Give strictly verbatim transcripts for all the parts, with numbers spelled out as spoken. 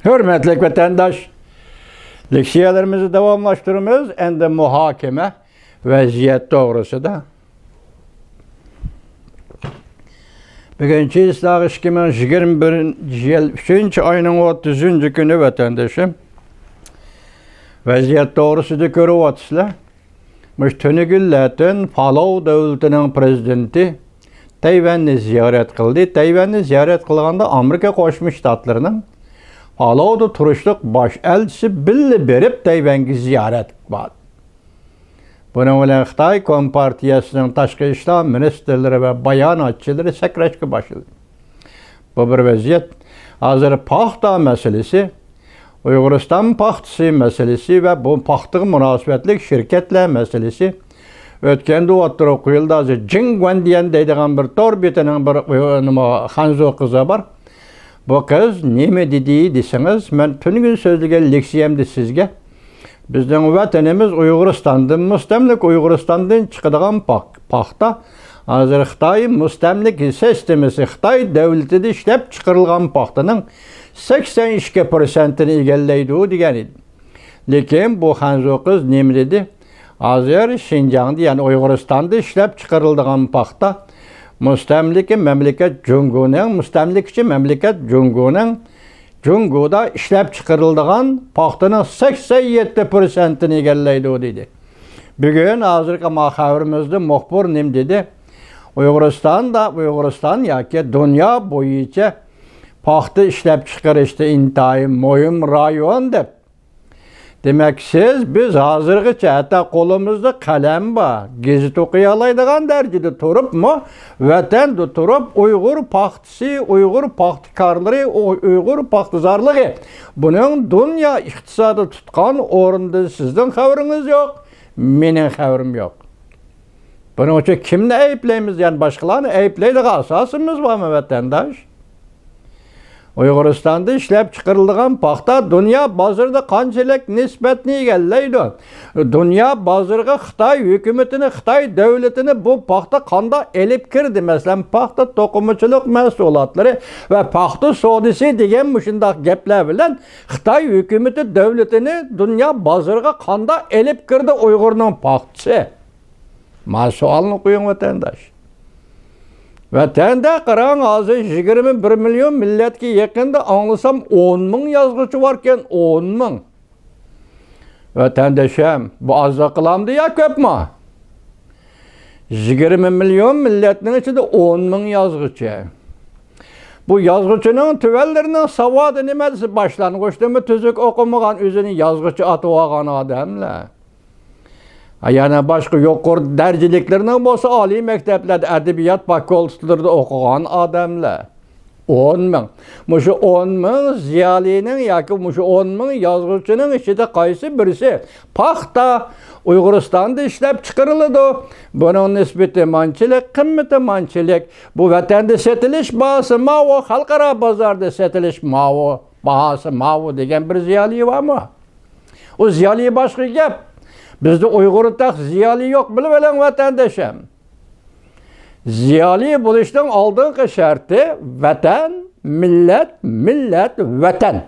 ھۆرمەتلىك ۋەتەنداش، لېكسىيەلىرىمىزنى داۋاملاشتۇرىمىز. ئەمدى مۇھاكىمە ۋەزىيەت توغرىسىدا. بۈگۈن چېسلاغ ئىككى مىڭ يىگىرمە بىرىنچى يىل ئۈچىنچى ئاينىڭ ئوتتۇزىنچى كۈنى ۋەتەندىشىم. ۋەزىيەت توغرىسىدا كۆرۈۋاتىسىلەر. مۇشۇ تۈنۈگۈنلەتىن پالاۋ دۆلىتىنىڭ پرېزىدېنتى تەيۋەننى زىيارەت قىلدى. تەيۋەننى زىيارەت قىلغاندا ئامېرىكا قوشما شتاتلىرىنىڭ پالاۋدا تۇرۇشلۇق باش ئەلچىسى بىللە بېرىپ تەيۋەنگە زىيارەت باردى. بۇنىڭ بىلەن خىتاي كومپارتىيەسىنىڭ تاشقى ئىشلار مىنىستىرلىرى ۋە باياناتچىلىرى سەكرەشكە باشلىدى. بۇ بىر ۋەزىيەت. ھازىر پاختا مەسىلىسى، ئۇيغۇرىستان پاختىسى مەسىلىسى ۋە بۇ پاختىغا مۇناسىۋەتلىك شىركەتلەر مەسىلىسى. ئۆتكەندە ئوتتۇرىغا قويۇلدى. ھازىر جىڭ گۇەندىيەن دەيدىغان بىر تور بېتىنىڭ بىر، نېمە، خەنزۇ قىزى بار. بۇ قىز نېمە دېدى دېسىڭىز، مەن تۈنۈگۈن سۆزلىگەن لېكسىيەمدە سىزگە، بىزنىڭ ۋەتىنىمىز ئۇيغۇرىستاندىن، مۇستەملىكە ئۇيغۇرىستاندىن چىقىدىغان پاخ-، پاختا ھازىر خىتاي مۇستەملىكە سىستېمىسى، خىتاي دۆلىتىدە ئىشلەپ چىقىرىلغان پاختىنىڭ سەكسەن ئىككى پىرسەنتىنى ئىگىلەيدۇ دېگەن ئىدى. لېكىن بۇ خەنزۇ قىز نېمە دېدى؟ ھازىر شىنجاڭدا، يەنى ئۇيغۇرىستاندا ئىشلەپ چىقىرىلىدىغان پاختا مۇستەملىكە مەملىكەت جۇڭگونىڭ، مۇستەملىكىچى مەملىكەت جۇڭگونىڭ، جۇڭگودا ئىشلەپ چىقىرىلىدىغان پاختىنىڭ سەكسەن يەتتە پىرسەنتىنى ئىگىلەيدۇ دېدى. بۈگۈن ھازىرقى ما خەۋىرىمىزدە مۇخبىر نېمە دېدى؟ ئۇيغۇرىستاندا، ئۇيغۇرىستان ياكى دۇنيا بويىچە پاختا ئىشلەپ چىقىرىشتا ئىنتايىن مۇھىم رايون دەپ. دېمەك، سىز، بىز ھازىرغىچە ھەتتا قولىمىزدا قەلەم بار، گېزىت ئوقۇيالايدىغان دەرىجىدە تۇرۇپمۇ، ۋەتەندە تۇرۇپ ئۇيغۇر پاختىسى، ئۇيغۇر پاختىكارلىرى، ئۇ-، ئۇيغۇر پاختىزارلىقى بۇنىڭ دۇنيا ئىقتىسادى تۇتقان ئورنىدىن سىزنىڭ خەۋىرىڭىز يوق، مېنىڭ خەۋىرىم يوق. بۇنىڭ ئۈچۈن كىمنى ئەيىبلەيمىز؟ يەنى باشقىلارنى ئەيىبلەيدىغان ئاساسىمىز بارمۇ، ۋەتەنداش؟ ئۇيغۇرىستاندا ئىشلەپ چىقىرىلىدىغان پاختا دۇنيا بازىرىدا قانچىلىك نىسبەتنى ئىگىلەيدۇ؟ دۇنيا بازىرىغا خىتاي ھۆكۈمىتىنى، خىتاي دۆلىتىنى بۇ پاختا قانداق ئېلىپ كىردى؟ مەسىلەن، پاختا توقۇمىچىلىق مەھسۇلاتلىرى ۋە پاختا سودىسى دېگەن مۇشۇنداق گەپلەر بىلەن خىتاي ھۆكۈمىتى دۆلىتىنى دۇنيا بازىرىغا قانداق ئېلىپ كىردى ئۇيغۇرنىڭ پاختىسى؟ مانا سوئالنى قويۇڭ، ۋەتەنداش. ۋەتەندە قاراڭ، ھازىر يىگىرمە بىر مىليون مىللەتكە يېقىندا، ئاڭلىسام ئون مىڭ يازغۇچى باركەن، ئون مىڭ. ۋەتەندەشەم، بۇ ئازلىق قىلامدۇ يا كۆپمۇ؟ يىگىرمە مىليون مىللەتنىڭ ئىچىدە ئون مىڭ يازغۇچى. بۇ يازغۇچىنىڭ تۆۋەنلىرىنىڭ ساۋادى نېمە دېسە، باشلانغۇچتىنمۇ تۈزۈك ئوقۇمىغان، ئۆزىنى يازغۇچى ئاتىۋالغان ئادەملەر. يەنە باشقا يۇقىرى دەرىجىلىكلىرىنىڭ بولسا ئالىي مەكتەپلەردە ئەدەبىيات فاكۇلتېتلىرىدا ئوقۇغان ئادەملەر. ئون مىڭ. مۇشۇ ئون مىڭ زىيالىينىڭ ياكى مۇشۇ ئون مىڭ يازغۇچىنىڭ ئىچىدە قايسى بىرسى پاختا ئۇيغۇرىستاندا ئىشلەپ چىقىرىلىدۇ؟ بۇنىڭ نىسبىتى مانچىلىك، قىممىتى مانچىلىك، بۇ ۋەتەندە سېتىلىش باھاسى ماۋۇ، خەلقئارا بازاردا سېتىلىش ماۋۇ، باھاسى ماۋۇ دېگەن بىر زىيالىي بارمۇ؟ ئۇ زىيالىي باشقا گەپ. بىزدە ئۇيغۇردا تېخى زىيالىي يوق، بىلىۋېلىڭ، ۋەتەندىشىم. زىيالىي بولۇشنىڭ ئالدىنقى شەرتى ۋەتەن، مىللەت، مىللەت، ۋەتەن.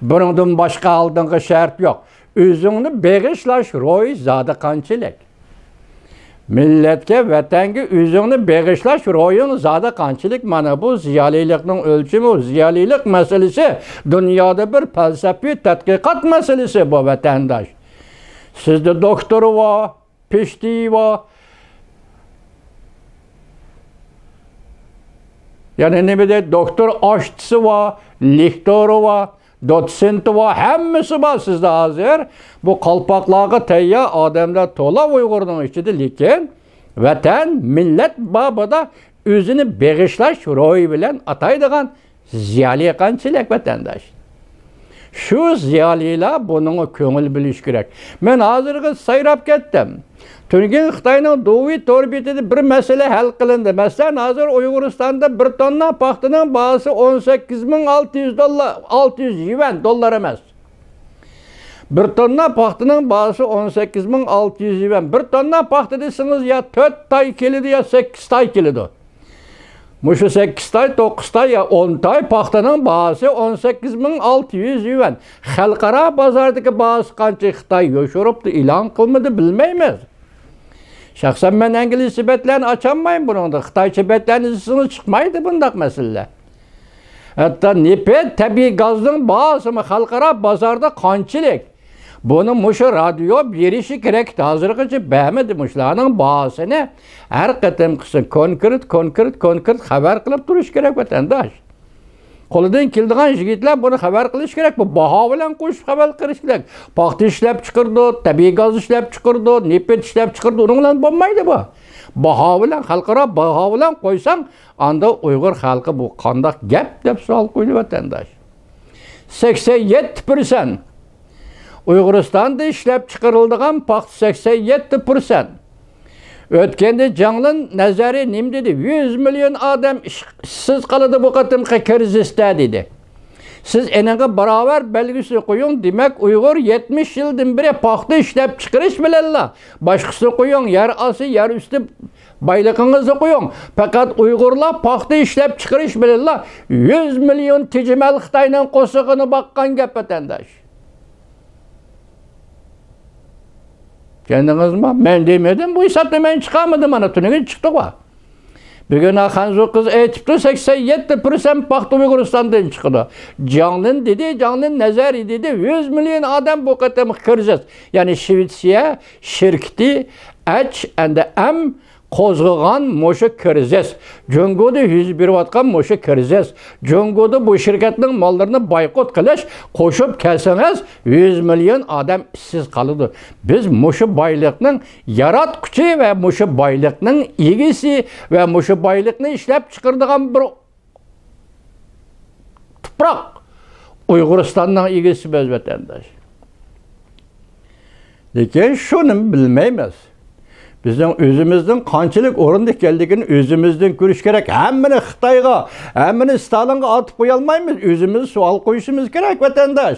بۇنىڭدىن باشقا ئالدىنقى شەرت يوق. ئۆزۈڭنى بېغىشلاش روھى زادى قانچىلىك؟ مىللەتكە، ۋەتەنگە ئۆزۈڭنى بېغىشلاش روھىڭ زادى قانچىلىك؟ مانا بۇ زىيالىيلىقنىڭ ئۆلچىمى، زىيالىيلىق مەسىلىسى دۇنيادا بىر پەلسەپىۋى تەتقىقات مەسىلىسى بۇ، ۋەتەنداش. سىزدە دوكتورى بار، پىشتىيى بار، يەنى نېمە دەيدۇ، دوكتور ئاشتىسى بار، لېكتورى بار، دوتسېنتى بار، ھەممىسى بار سىزدە ھازىر. بۇ قالپاقلارغا تەييار ئادەملەر تولا ئۇيغۇرنىڭ ئىچىدە، لېكىن ۋەتەن، مىللەت بابىدا ئۆزىنى بېغىشلاش روھى بىلەن ئاتايدىغان زىيالىي قانچىلىك، ۋەتەنداش؟ شۇ زىيالىيلار بۇنىڭغا كۆڭۈل بۆلۈشى كېرەك. مەن ھازىرغا سايراپ كەتتىم. تۈنۈگۈن خىتاينىڭ دۇۋى تور بېتىدە بىر مەسىلە ھەل قىلىندى. مەسىلەن، ھازىر ئۇيغۇرىستاندا بىر توننا پاختىنىڭ باھاسى ئون سەككىز مىڭ ئالتە يۈز دوللار، ئالتە يۈز يۈەن، دوللار ئەمەس. بىر توننا پاختىنىڭ باھاسى ئون سەككىز مىڭ ئالتە يۈز يۈەن. بىر توننا پاختا دېسىڭىز، يا تۆت تاي كېلىدۇ، يا سەككىز تاي كېلىدۇ. مۇشۇ سەككىز تاي، توققۇز تاي يا ئون تاي پاختىنىڭ باھاسى ئون سەككىز مىڭ ئالتە يۈز يۈەن. خەلقئارا بازاردىكى باھاسى قانچە، خىتاي يوشۇرۇپتۇ، ئېلان قىلمىدى، بىلمەيمىز. شەخسەن مەن ئىنگلىزچە بەتلەرنى ئاچالمايمەن بۇنىڭدا. خىتايچە بەتلەرنى ئىزدىسىڭىز چىقمايدۇ بۇنداق مەسىلىلەر. ھەتتا نېفىت، تەبىئىي گازنىڭ باھاسىمۇ خەلقئارا بازاردا قانچىلىك؟ بۇنى مۇشۇ رادىيو بېرىشى كېرەك. ھازىرغىچە بەرمىدى مۇشۇلارنىڭ باھاسىنى. ھەر قېتىمقىسى كونكرېت، كونكرېت، كونكرېت خەۋەر قىلىپ تۇرۇش كېرەك، ۋەتەنداش. قولىدىن كېلىدىغان يىگىتلەر بۇنى خەۋەر قىلىش كېرەك. بۇ باھا بىلەن قوشۇپ خەۋەر قىلىش كېرەك. پاختا ئىشلەپچىقىرىدۇ، تەبىئىي گاز ئىشلەپچىقىرىدۇ، نېفىت ئىشلەپچىقىرىدۇ، ئۇنىڭ بىلەن بولمايدۇ بۇ. باھا بىلەن، خەلقئارا باھا بىلەن قويساڭ، ئاندا ئۇيغۇر خەلقى بۇ قانداق گەپ دەپ سوئال قويىدۇ، ۋەتەنداش. سەكسەن يەتتە پىرسەنت. ئۇيغۇرىستاندا ئىشلەپچىقىرىلىدىغان پاختا سەكسەن يەتتە پىرسەنت. ئۆتكەندە جاڭلىن نەزەرى نېمە دېدى؟ يۈز مىليون ئادەم ئىش-، ئىشسىز قالىدۇ بۇ قېتىمقى كىرىزىستا دېدى. سىز ئېنىڭغا باراۋەر بەلگىسىنى قويۇڭ. دېمەك، ئۇيغۇر يەتمىش يىلدىن بېرى پاختا ئىشلەپچىقىرىش بىلەنلا، باشقىسىنى قويۇڭ، يەر ئاستى، يەر ئۈستى بايلىقىڭىزنى قويۇڭ. پەقەت ئۇيغۇرلار پاختا ئىشلەپچىقىرىش بىلەنلا يۈز مىليون تېجىمەل خىتاينىڭ قورسىقىنى باققان گەپ، ۋەتەنداش. چۈشەندىڭىزمۇ؟ مەن دېمىدىم، بۇ ھېسابنى مەن چىقارمىدىم، مانا تۈنۈگۈن چىقتىغۇ. بۈگۈن خەنزۇ قىز ئېيتىپتۇ، سەكسەن يەتتە پىرسەنت پاختا ئۇيغۇرىستاندىن چىقىدۇ. جاڭلىن دېدى، جاڭلىن نەزەرى دېدى، يۈز مىليون ئادەم بۇ قېتىمقى كىرىزىس. يەنى شىۋېتسىيە شىركىتى ئەچ ئەند ئەم قوزغىغان مۇشۇ كىرىزىس، جۇڭگودا يۈز بېرىۋاتقان مۇشۇ كىرىزىس، جۇڭگودا بۇ شىركەتنىڭ ماللىرىنى بايقۇت قىلىش، قوشۇپ كەلسىڭىز، يۈز مىليون ئادەم ئىشسىز قالىدۇ. بىز مۇشۇ بايلىقنىڭ ياراتقۇچى ۋە مۇشۇ بايلىقنىڭ ئىگىسى ۋە مۇشۇ بايلىقنى ئىشلەپچىقىرىدىغان بىر تۇپراق ئۇيغۇرىستاننىڭ ئىگىسى بىز، ۋەتەنداش. لېكىن شۇنى بىلمەيمىز. بىزنىڭ ئۆزىمىزنىڭ قانچىلىك ئورۇندا ئىكەنلىكىنى ئۆزىمىزدىن كۆرۈش كېرەك. ھەممىنى خىتايغا، ھەممىنى ستالىنغا ئاتىپ قويالمايمىز. ئۆزىمىز سوئال قويۇشىمىز كېرەك، ۋەتەنداش.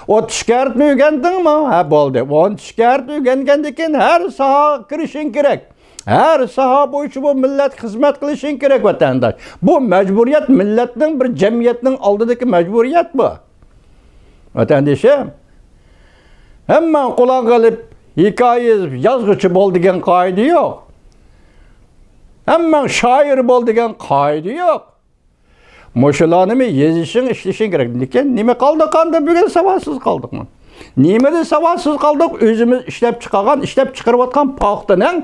ئوتتۇز كارتنى ئۆگەندىڭمۇ؟ ھە، بولدى. ئوتتۇز كارتنى ئۆگەنگەندىن كېيىن ھەر ساھەگە كىرىشىڭ كېرەك. ھەر ساھە بويىچە بۇ مىللەتكە خىزمەت قىلىشىڭ كېرەك، ۋەتەنداش. بۇ مەجبۇرىيەت، مىللەتنىڭ، بىر جەمئىيەتنىڭ ئالدىدىكى مەجبۇرىيەت بۇ. ۋەتەندىشىم، ھەممەڭ قۇلاق ئېلىپ ھېكايە يازغۇچى بول دېگەن قائىدە يوق. ھەممەڭ شائىر بول دېگەن قائىدە يوق. مۇشۇلارنىمۇ يېزىشىڭ، ئىشلىشىڭ كېرەك. لېكىن نېمە قالدۇق ئاندا؟ بۈگۈن ساۋاتسىز قالدۇقمۇ؟ نېمىدە ساۋاتسىز قالدۇق؟ ئۆزىمىز ئىشلەپ چىقارغان، ئىشلەپ چىقىرىۋاتقان پاختىنىڭ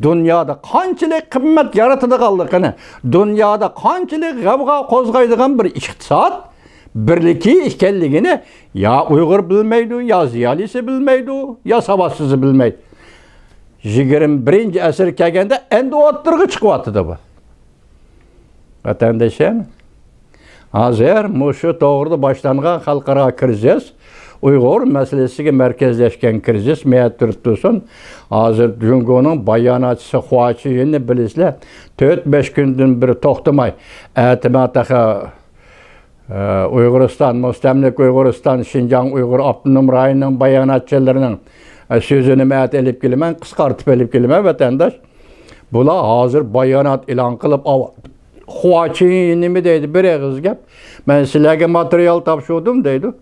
دۇنيادا قانچىلىك قىممەت يارىتىدىغانلىقىنى، دۇنيادا قانچىلىك غەۋغا قوزغايدىغان بىر ئىقتىساد بىرلىكى ئىكەنلىكىنى يا ئۇيغۇر بىلمەيدۇ، يا زىيالىيسى بىلمەيدۇ، يا ساۋاتسىزى بىلمەيدۇ. يىگىرمە بىرىنچى ئەسىر كەلگەندە ئەمدى ئوتتۇرىغا چىقىۋاتىدۇ بۇ. ۋەتەندىشىم، ھازىر مۇشۇ توغرىدا باشلانغان خەلقئارا كىرىزىس، ئۇيغۇر مەسىلىسىگە مەركەزلەشكەن كىرىزىس مەيەردە تۇرۇپ تۇرسۇن، ھازىر جۇڭگونىڭ باياناتچىسى خۇا چىيىننى بىلىسىلەر، تۆت بەش كۈندىن بېرى توختىماي، ئەتىمە تېخى ئۇيغۇرىستان، مۇستەملىكە ئۇيغۇرىستان، شىنجاڭ ئۇيغۇر ئاپتونوم رايونىنىڭ باياناتچىلىرىنىڭ، ئە، سۆزىنى مەن ئەتە ئېلىپ كېلىمەن، قىسقارتىپ ئېلىپ كېلىمەن، ۋەتەنداش. بۇلار ھازىر بايانات ئېلان قىلىپ، ئاۋ-، خۇا چىيىن نېمە دەيدۇ؟ بىر ئېغىز گەپ. مەن سىلەرگە ماتېرىيال تاپشۇردۇم دەيدۇ.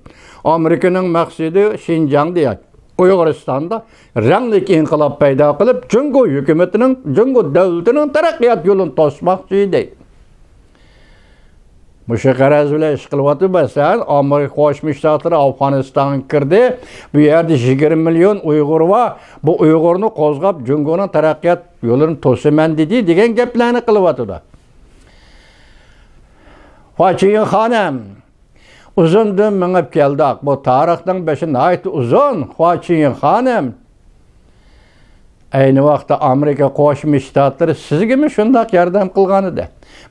ئامېرىكىنىڭ مەقسىتى شىنجاڭدا ياكى ئۇيغۇرىستاندا رەڭلىك ئىنقىلاب پەيدا قىلىپ، جۇڭگو ھۆكۈمىتىنىڭ، جۇڭگو دۆلىتىنىڭ تەرەققىيات يولىنى توسماقچى دەيدۇ. مۇشۇ غەرەز بىلەن ئىش قىلىۋاتىدۇ. مەسىلەن، ئامېرىكا قوشما شتاتلىرى ئافغانىستانغا كىردى. بۇ يەردە يىگىرمە مىليون ئۇيغۇر بار. بۇ ئۇيغۇرنى قوزغاپ، جۇڭگونىڭ تەرەققىيات يولىنى توسىمەن دېدى، دېگەن گەپلەرنى قىلىۋاتىدۇ. خۇا چىيىن خانىم، ئۇزۇندىن مېڭىپ كەلدۇق. بۇ تارىخنىڭ بېشى ناھايىتى ئۇزۇن، خۇا چىيىن خانىم. ئەينى ۋاقىتتا ئامېرىكا قوشما شتاتلىرى سىزگىمۇ شۇنداق ياردەم قىلغان ئىدى.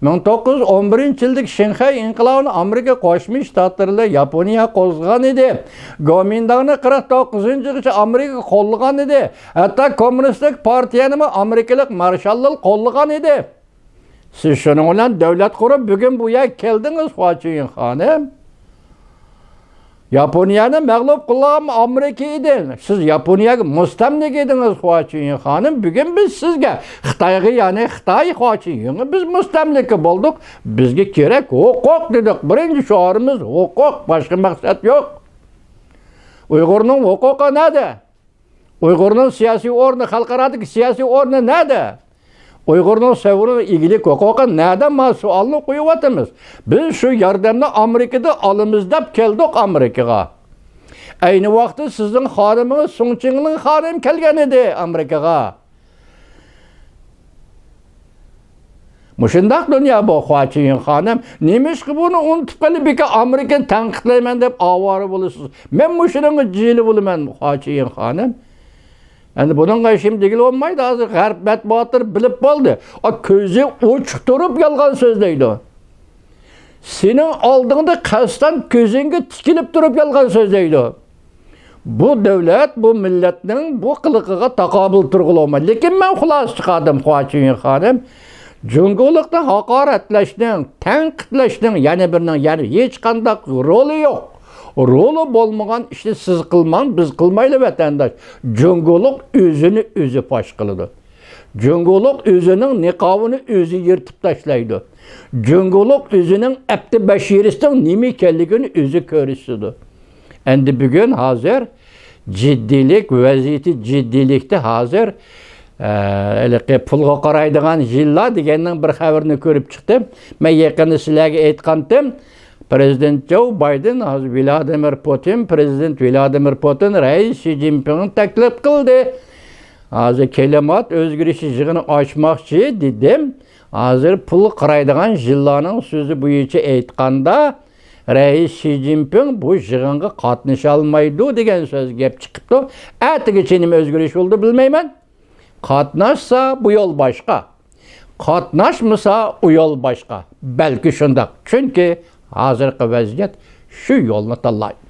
مىڭ توققۇز يۈز ئون بىرىنچى يىلدىكى شىنخەي ئىنقىلابىنى ئامېرىكا قوشما شتاتلىرى بىلەن ياپونىيە قوزغىغان ئىدى. گومىنداڭنى قىرىق توققۇزىنچى يىلغىچە ئامېرىكا قوللىغان ئىدى. ھەتتا كوممۇنىستىك پارتىيەنىمۇ ئامېرىكىلىق مارشاللار قوللىغان ئىدى. سىز شۇنىڭ بىلەن دۆلەت قۇرۇپ، بۈگۈن بۇ يەرگە كەلدىڭىز، خۇا چىيىن خانىم. ياپونىيەنى مەغلۇپ قىلغان ئامېرىكا ئىدى. سىز ياپونىيەگە مۇستەملىكە ئىدىڭىز، خۇا چۈنيىڭ خانىم. بۈگۈن بىز سىزگە، خىتايغا، يەنى خىتاي، خۇا چۈنيىڭغا بىز مۇستەملىكە بولدۇق. بىزگە كېرەك ھوقۇق دېدۇق. بىرىنچى شوئارىمىز ھوقۇق، باشقا مەقسەت يوق. ئۇيغۇرنىڭ ھوقۇقى نەدە؟ ئۇيغۇرنىڭ سىياسىي ئورنى، خەلقئارادىكى سىياسىي ئورنى نەدە؟ ئۇيغۇرنىڭ سەۋرىنىڭ ئىگىلىك ھوقۇقى نەدە؟ ما سوئالنى قويۇۋاتىمىز. بىز شۇ ياردەمنى ئامېرىكىدا ئالىمىز دەپ كەلدۇق ئامېرىكىغا. ئەينى ۋاقىتتا سىزنىڭ خانىمىڭىز سۇڭ چىڭلىڭ خانىم كەلگەن ئىدى ئامېرىكىغا. مۇشۇنداق دۇنيا بۇ، خۇا چۈنيىڭ خانىم. نېمىشقا بۇنى ئۇنتۇپ قېلىپ، بىكار ئامېرىكىنى تەنقىدلەيمەن دەپ ئاۋارە بولىسىز؟ مەن مۇشۇنىڭغا جىلە بولىمەن، خۇا چۈنيىڭ خانىم. ئەمدى بۇنىڭغا ھېچنېمە دېگىلى بولمايدۇ. ھازىر غەرب مەتبۇئاتلىرى بىلىپ بولدى. ئا، كۆزى ئوچۇق تۇرۇپ يالغان سۆزلەيدۇ. سېنىڭ ئالدىڭدا قەستەن كۆزۈڭگە تىكىلىپ تۇرۇپ يالغان سۆزلەيدۇ. بۇ دۆلەت، بۇ مىللەتنىڭ بۇ قىلىقىغا تاقابىل تۇرغىلى بولمايدۇ. لېكىن مەن خۇلاسە چىقاردىم، خۇا چۈنيىڭ خانىم. جۇڭگولۇقنى ھاقارەتلەشنىڭ، تەنقىدلەشنىڭ يەنە بىرىنىڭ يەنە ھېچقانداق رولى يوق. رولى بولمىغان ئىشنى سىز قىلماڭ، بىز قىلمايلى، ۋەتەنداش. جۇڭگولۇق ئۆزىنى ئۆزى پاش قىلىدۇ. جۇڭگولۇق ئۆزىنىڭ نىقابىنى ئۆزى يىرتىپ تاشلايدۇ. جۇڭگولۇق ئۆزىنىڭ ئەپتى بەشىرىسىنىڭ نېمە ئىكەنلىكىنى ئۆزى كۆرسىتىدۇ. ئەمدى بۈگۈن ھازىر جىددىيلىك، ۋەزىيىتى جىددىيلىكتە ھازىر، ئە، ھېلىقى پۇلغا قارايدىغان يىللار دېگەننىڭ بىر خەۋىرىنى كۆرۈپ چىقتىم. مەن يېقىندا سىلەرگە ئېيتقانتىم، پرېزىدېنت جو بايدېن، ھازىر ۋلادىمىر پۇتىن، پرېزىدېنت ۋلادىمىر پۇتىن رەئىس شى جىنپىڭنى تەكلىپ قىلدى. ھازىر كىلىمات ئۆزگىرىشى يىغىنى ئاچماقچى دېدىم. ھازىر پۇلغا قارايدىغان يىللارنىڭ سۆزى بويىچە ئېيتقاندا، رەئىس شى جىنپىڭ بۇ يىغىنغا قاتنىشالمايدۇ دېگەن سۆز گەپ چىقىپتۇ. ئەتىگىچە نېمە ئۆزگىرىش بولىدۇ بىلمەيمەن. قاتناشسا بۇ يول باشقا. قاتناشمىسا ئۇ يول باشقا. بەلكى شۇنداق. چۈنكى ھازىرقى ۋەزىيەت شۇ يولنى تاللايدۇ.